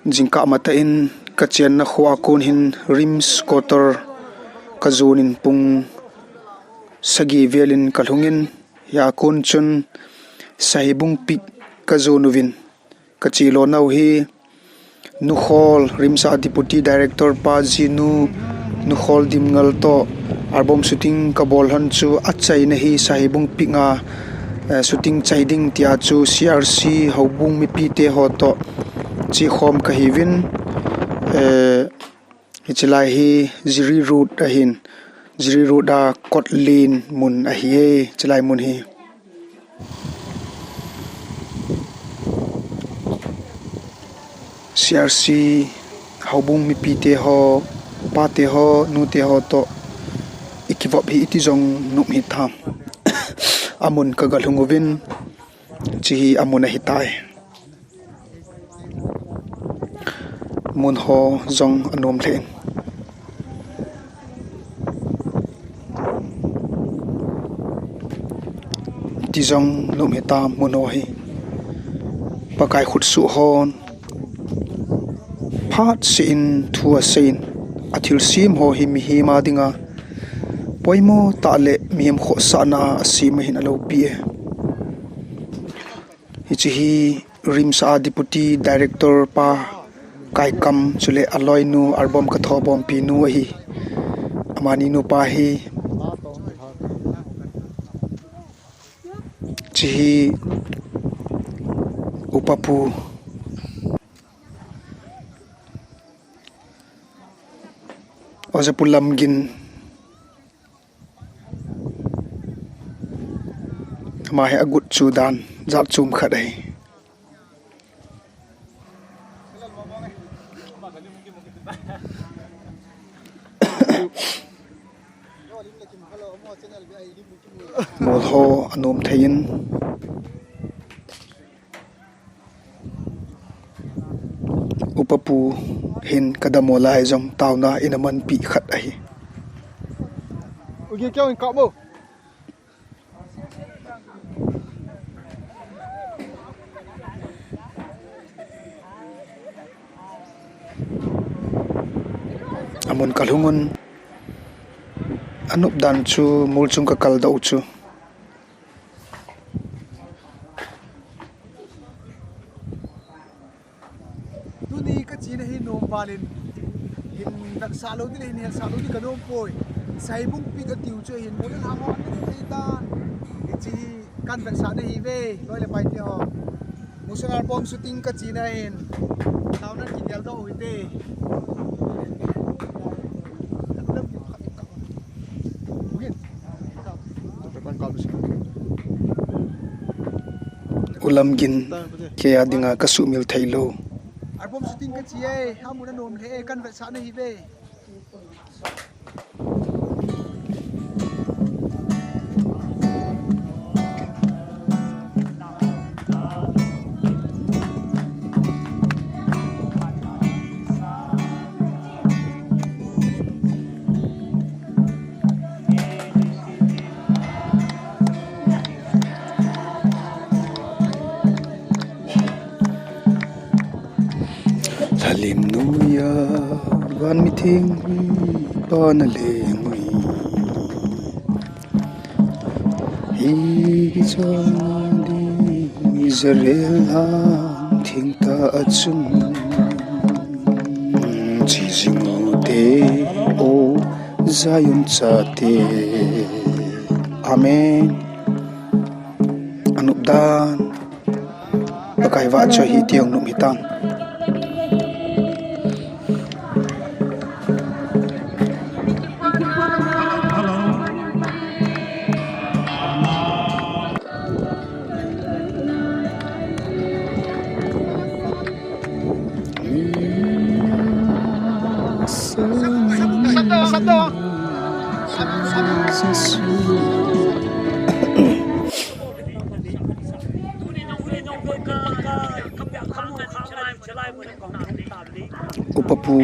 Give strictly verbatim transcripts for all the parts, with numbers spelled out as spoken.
Jingkah matah in kachenna khoa kon hin RIMS quarter kajon in pung sagi vel in kalhung in, hia kon chun Sahibung Peak kajon uvin, kache lona u hi Nukhol, RIMS a Deputy Director pa jinu Nukhol Dimngal toh album shooting kabol lhon chu achaina hi Sahibung Peak a, eh, shooting chai ding tia chu CRC houbung mipite ho toh chekhom kahiuvin, eh, hiche lai hi Jiri Road ahin, Jiri Road a Kotlen mun ahi e, hiche lai mun hi. CRC houbung mipite ho, pate ho, nute ho toh ikivop hi iti jong nop hitam. Amun kagalhung uvin, hiche hi amun ahitai. Mun ho jong anom lheh in. Iti jong nop hitam mun ho hi. Pakai khutsoh hon phatseh in thu asei in, athilsem ho hi mihem a dinga poimo tah le mihem khohsahna a asem ahin, aloupi e. Hiche hi RIMS a Deputy Director pa Kaikam chule aloinu album kathobompi nu ahi. Amani nupa hi. Hiche hi Upa Pu, Oja Pu Lamgin. Ama hi agut chu dan jat chom khat ahi. Mol ho anom thei in. Upa Pu hin kadammo lai jong taona in amanpi khat ahi. Ugi kya in kamo. Amun kalhung un, anop dan chu mol chung kakal doh chu. Tuni kachena hi nom val in, hin vetsah lou ding le hin hetsah lou ding kanom poi. Sahibung Peak atiu chu hin mol le lhang ho ana thei tan. Hiche hi kan vetsahna ahi ve, loi le pai te ho. Muson album shooting kachena hin taona kigel doh u hite. U Lamgin, keia dinga kasuhmil thei lou. Album shooting kache e, amun anom lheh e, kan vetsahna ahi ve. Lhalim noiya van mitheng hi pa naleng uhi. Hiche chang ding Israel lang thengtah a chun, che jing ute, o Zion chate. Amen. Anop dan. Pakai vahchoi hi iti jong nop hitam. Upa Pu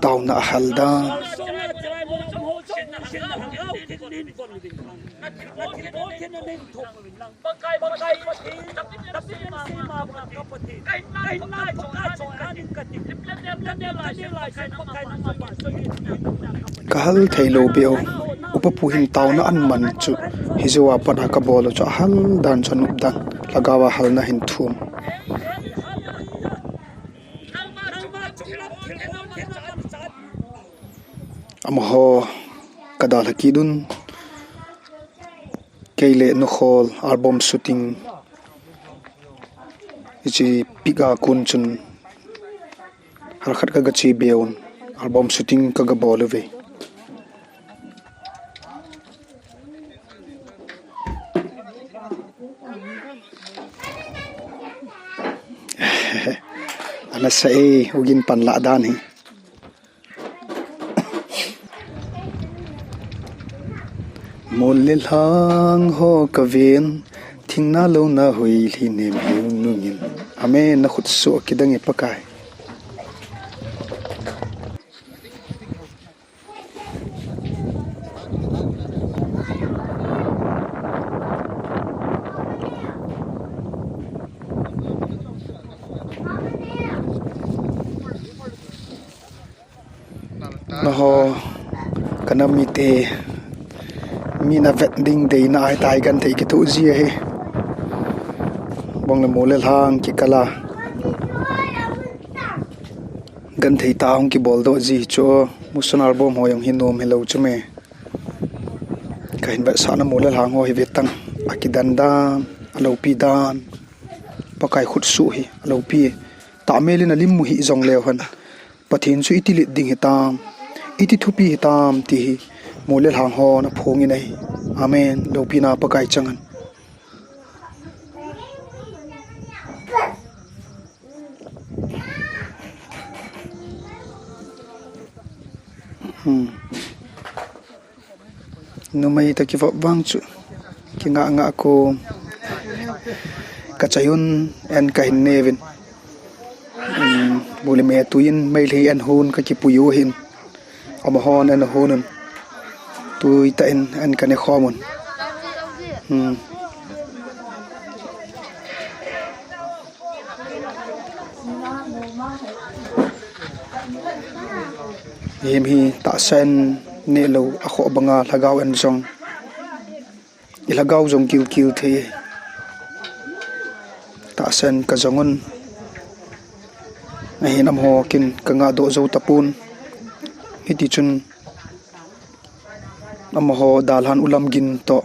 taona ahal dan. Ka hal thei lou beh u. Upa pu hin taona aman chu, hiche a pat a ka bol u chu ahal dan chu, anop dan, lhagao a halna hin thum. Amaho ka dalha kit un. Kei le Nukhol album shooting, hiche pic a kon chun, hal khat ka gache be un, album shooting ka gabol uve. Ana sa e, ugin pan lah dan hi. Mol le lhang ho ka ven, thingna louna hoi lhi nem hiu nungin. Amen, na khut soh kidang e Pakai. Naho, ka nam mite, mi na vet ding deina ahitai, genthei kitoh ji ahi. Bang le mol le lhang kikal a, genthei tah a hung kibol doh ji chu, motion album ho jong hi nom hilou chu me. Ka hin vetsahna mol le lhang ho hi ve tang, akidan dan, aloupi dan. Pakai khut soh hi aloupi. Tahmel in alim mu hih jong leu hen, Pathen chu iti let ding hitam, iti thupi hitam ti hi mol le lhang hon aphong in ahi. Amen. Loupina Pakai chang hen. Hmm. Numei toh kivop vang chu, kinga nga ko, ka chai un, an ka hin ne uvin. Hmm, bu le me tui in, meilhei an hon ka kipui u hin. Amahon an hon un. Tui tah in an ka ne khom un. Hmm. Him hi tahsa in nehlou akhoh banga lhagao in jong, i lhagao jong kilkil thei. Tahsa in ka jong un. Ahin amaho kin ka ngah doh jou tapon. Hiti chun amaho dalhan u Lamgin toh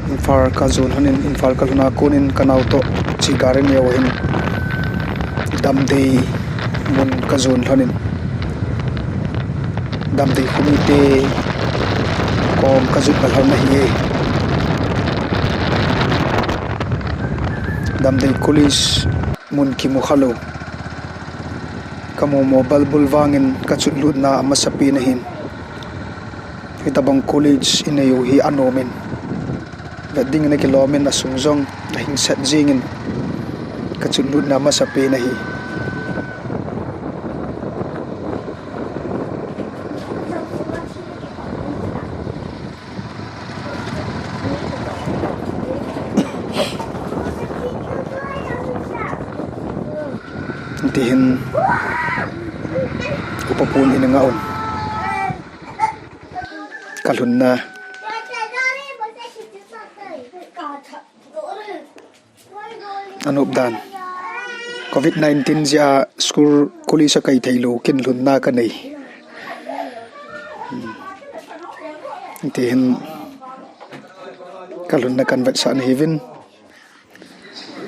Imphal ka jon lhon in, Imphal ka lhun a kon in ka nao toh chi gari neo hin Damdei mun ka jon lhon in, Damdei khomite kom ka jot lhon ahi e. Damdei College mun kimu khalou. Ka momo balbul vangin ka chutlutna amasapen ahin. Hitabang college i nei u hi anom in. Vet dingin akilom in, asung jong ahing set jing in. Ka chutlutna amasapen ahi. Tihin upa pun in nga un. Ka lhunna. Anop dan. Covid nineteen jeh a school college a kai thei lou kin lhunna ka nei. Hmm. Tihin ka lhunna kan vetsah na hiuvin.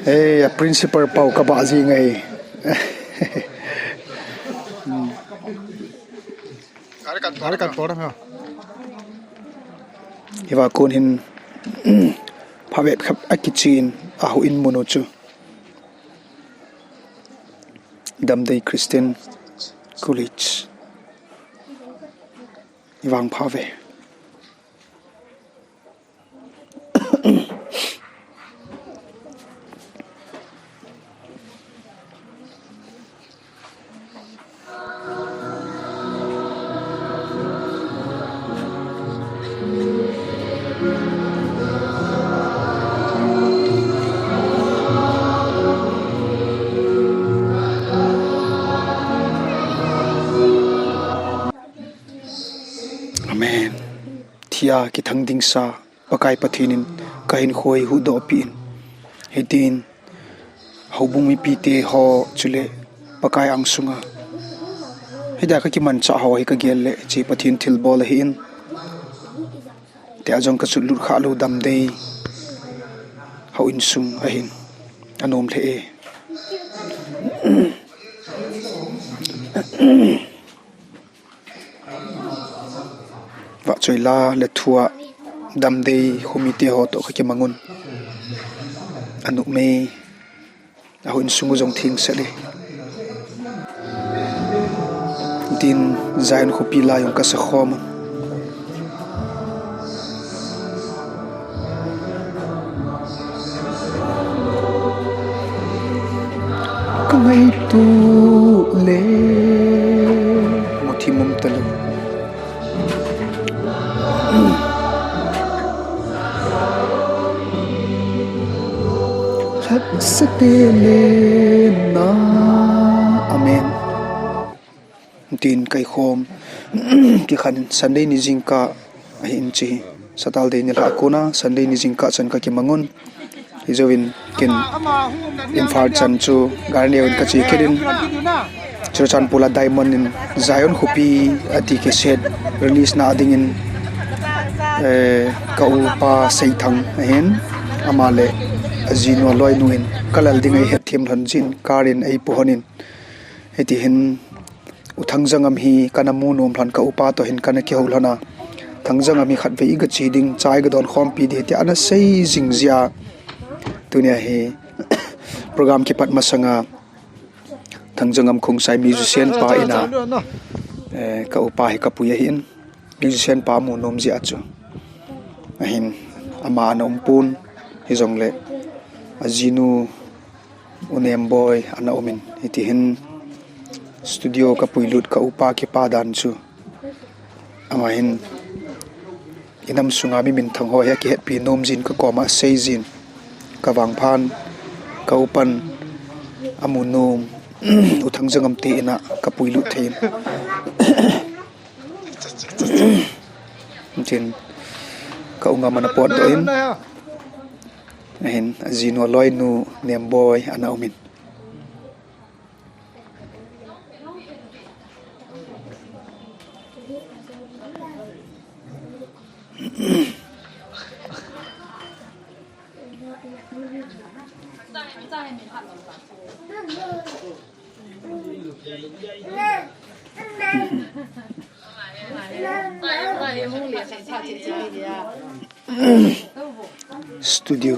Ei, a principal pau ka ba ji ngai. Hmm. Are kan tor, are kan tor ha. Hiva kon hin phabep khap a kichin a hu in mun u chu Damdei Christian College. Ivang pha ve. Hita kithang dingsa Pakai Pathen in kahinkho huhdoh peh in. Hitin houbung mipite ho chule Pakai angsunga hita kakimanchah ho hi kagel le hiche Pathen thilbol ahin. Tia jong kachutlut khah lou damdei houin sung ahin. Anom lheh e. Vahchoi la le thua damdei khomite ho toh kakimang un. Anom e. Ahouin sung u jong thengset e. Tin Zion khopi lai jong kasa khom un. Kangaito le muthi mum talou. Lhatsate le na. Amen. Tin kaikhom kikhan Sunday ni jingkah ahin chi. Saturday nilhah a kona Sunday ni jingkah chan kakimang un. Hijouvin ken Imphal chan chu gari neovin kache kit in. Churachandpur a Diamond in Zion khopi ati cassette release na dingin, eh, ka upa Seithang ahin, ama le ajinu aloinu in kalal ding ahi hetthem lhon jin car in eipuihon in. Hitihin U Thangjangam hi kana mu nom lhon, ka upa toh hin kana kihou lhon a. Thangjangam hi khatvei iga che ding, cha iga don khompi ding tia ana sei jing jeh a. Tunia hi program kipat masanga Thangjangam Khongsai musician pa in a, eh, ka upa hi kapui ahin. Musician pa mu nom jeh a chu. Ahin ama ana um pon, hijongle ajinu U Nemboi ana um in, hitihin studio kapui lut ka upa kipa dan chu. Ama hin inam sunga mi minthang ho hi akihetpi nom jin, ka koma asei jin, ka vangphan ka upan amu nom U Thangjangam te in a kapui lut thei in. Tin ka u Ngam ana potdoh in, ahin ajinu aloinu Nemboi ana um in. Studio.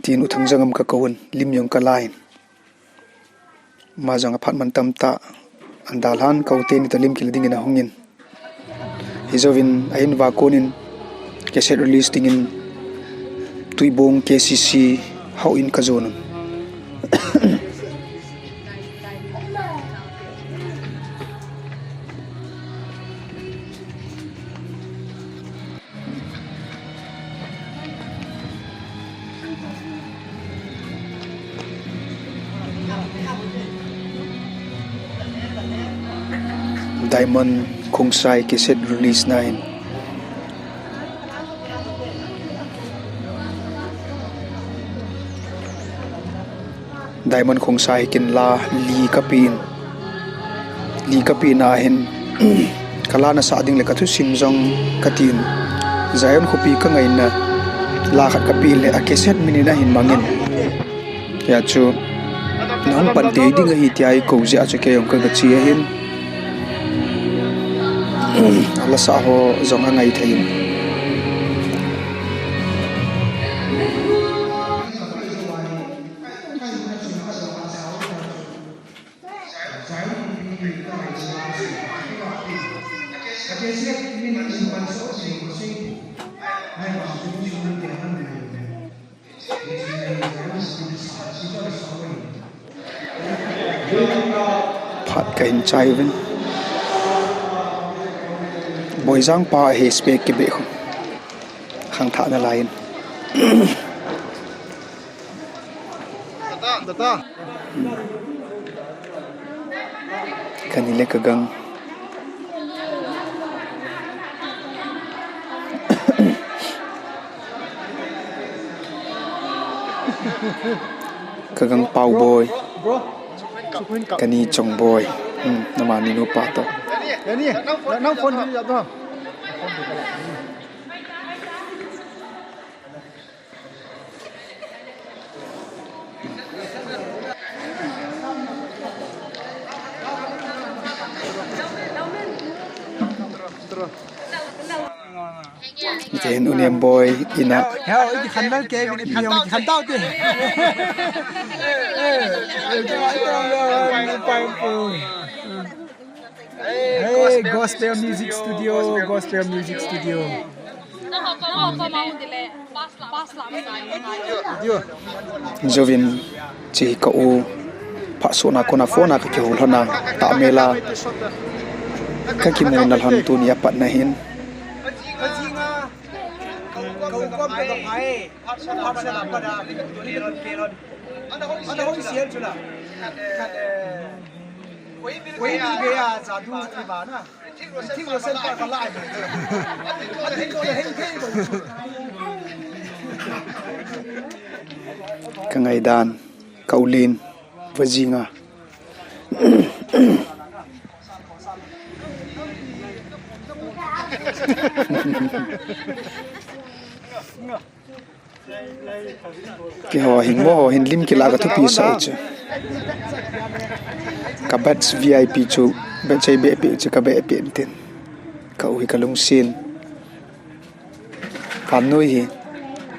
Tin U Thangjangam kakou in, lim jong kala in. Ama jong aphat man tamtah, adalhan ka u teni toh lim kila dingin ahung in. Hijouvin ahin vah kon in cassette release dingin Tuibong K C C houin kajon un. Diamond Khongsai cassette release na in. Diamond Khongsai hi kin la li kapen, li kapen ahin, ka la nasah ding le ka thusim jong katin, Zion khopi ka ngaina la khat kapen le a cassette min in ahin mangin. Hia chu nahung pan tei ding ahi tia eikou jeh a chu kei jong ka gache ahin. Ala sah ho jong angai thei in. Phat kahin chai uvin. Boijang pa ahi spec kibeh khu. Khangthah nalai in. Kani le ka gang. Ka gang Pau Boi. Kani Chong Boi. Hmm, namani nupa to. Ken Unem Boi ina. Hey, Gospel Music Studio, Gospel Music Studio. Jovin chi ka u phatsona kona phone a ka kihou lhon a, ta mela ka kimu na lhon tuni a pat na hin. Ka ngaidan, ka u Lin, va jinga. Keiho hin mo ho hin lim kila ka thupi sa u chu. Ka batch V I P chu, batch ei beh peh chu ka beh peh tin. Ka u hi ka lungsin. Vannoi hi,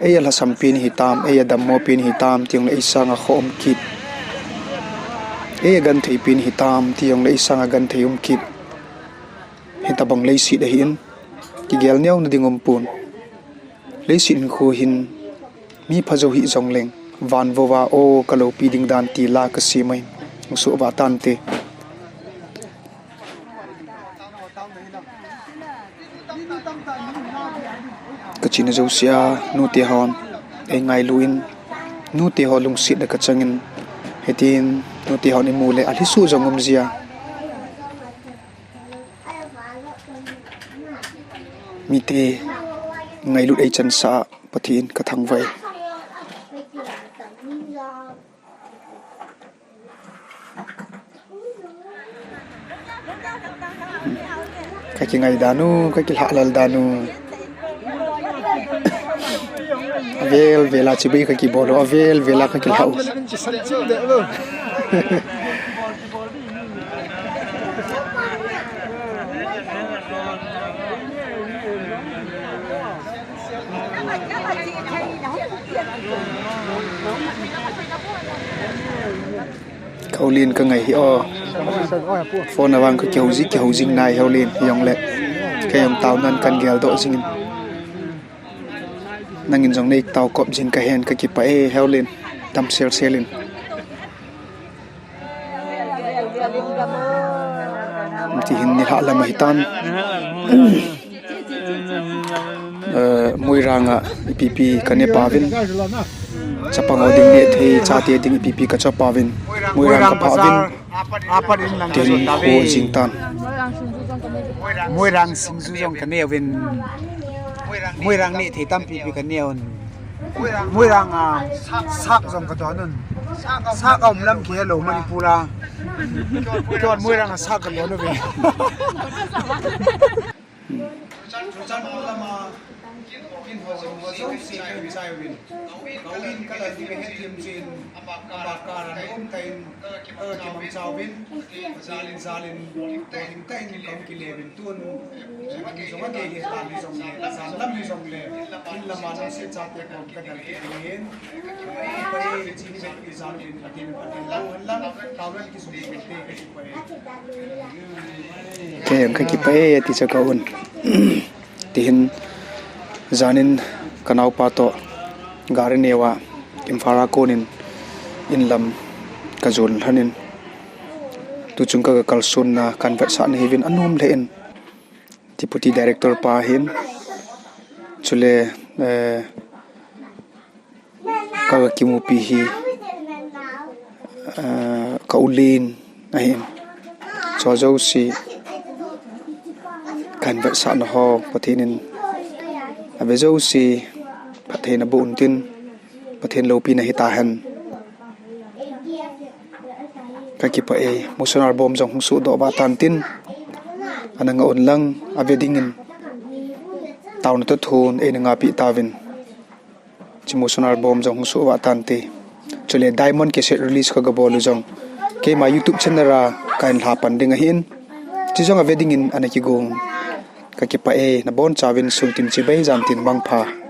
ei a lhasam pi ni hitam, ei a dammo pi ni hitam, ti jong le ei sanga kho um kit. Ei a genthei pi ni hitam, ti jong le ei sanga genthei um kit. Hitabang leiset ahin, kigel neo na ding um pon. Leiset hinkho hin, mi pha jou hih jong leng, van vova o ka loupi ding dan ti la ka sim ahin, hung suh vah tante. Ka chihna jouse a, nute hon ei ngailu in, nute ho lungsetna ka chang in, hitin nute hon i mu le a lhi suh jong um jia. Mite ngailut ei chansah a Pathen ka thangvah e. Ka kingai dan u, ka kilhah lal dan u. Avel vel a chibai ka kibol u, avel vel a ka kilhah u. Ka u Lin ka ngai hi o. Phone a vang ka kihou jing, kihou jing nai hi u Lin, hi jong le. Kei jong tao nan kan geldoh jing in. Nangin jong nei tao kop jing ka hen ka kipah e, hi u Lin. Tam sel sel in. Ti hin nilhah lam ahi tan. Eh, Moirang a ipi ipi ka ne pauvin. Chapang ho ding neh thei, chate ding ipi ipi ka choi pauvin. Moirang ka pha uvin. Tin kho jing tan. Moirang singju jong ka ne uvin. Moirang neh thei tampi pi ka ne un. Moirang a sak jong ka don un. Sak a um lam kilo Manipur a. Keiman Moirang a sak ka don uve. Churachandpur lama kin ho jong ho jouse ka hin chai uvin. Ka u in ka lal ding ka hethem chin. Ama kar a um tan. Ka kimang chauvin. Jalin jalin. Jalin ka in ka um kile uvin. Tun, jong a kei le, tani jong le, jan lam hi jong le, in lam a nang se chate kon ka dal kit ding hin. Pai, chini jong i jan in, atin, atin, lau, lau, tau len ki sum sum te, ka ti pai. Kei jong ka kipah e, ti cha ka un. Ti hin, jan in, ka naopa toh, gari neo a, Imphal a kon in, in lam, ka jon lhon in. Tuchung ka, ka kalson na, kan vetsah na hi uvin anom lheh in. Deputy Director pa hin. Chule Eh, ka, ka kimupi hi, eh, ka u Lin ahin. Chu jouse kahin vetsahna ho Pathen in ave jouse phatthei naboh untin, Pathen loupina hitahen. Ka kipah e, Motion album jong hung sohdoh vah tan tin, ana ngah un lang, ave dingin taona toh thon eina ngahpi tauvin. Chu Motion album jong hung soh vah tante. Chule Diamond cassette release ka gabol u jong keima YouTube channel a kahin lha pan ding ahin. Chu jong ave dingin ana kigong. Ka kipah e, nabonchauvin sun tin chibai jan tin mangpha.